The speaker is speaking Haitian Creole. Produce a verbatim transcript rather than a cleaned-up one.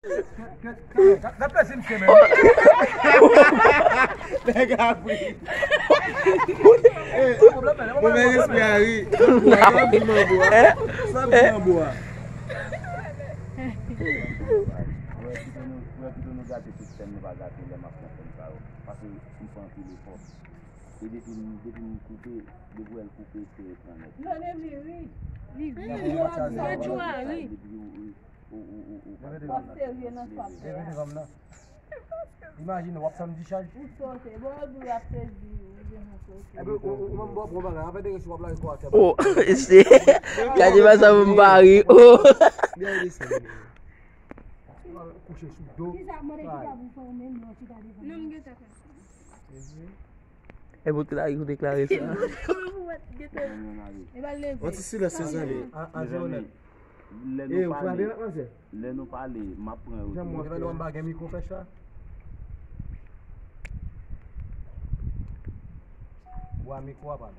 N ap pèse misye menm. Nèg la pri. Move respè a wi. Sa vin manbo a. Sa vin manbo a. Wè, pito nou, wè, pito nou gate tout sèn, nou pa gate lè m ap fè sèn sa yo. Paske m fè anpil efò. E depi m, depi m koupe, depi w wè l koupe, se pran nèt. Non, depi ri. Li ri, yo ap fè tjou a ri. Depi ou, ou, ou, ou, ou pa pran nan. Leve devan m nan. Imajine, w ap fè m dichaj. Ou sote, bon, yo di w ap sezi, ou deja sote. Epi, ou, ou, ou menm, bon, bon bagay, avè de resi w ap lage kò atè. Oh, se, gade pa sa pou m pa ri, oh. Byen desann. Kouche sou do. Kisa mande ki ta pou fè ou menm lè w chita devan? Non, m gentan fè sa. E pou te lage ou deklare sa. E ba l leve. On ti silans, mezanmi. Mezanmi, lè nou pale, lè nou pale, m ap pran yo tou. Leve lò m pa gen mikwo fè sa. Bwa mikwo a pa.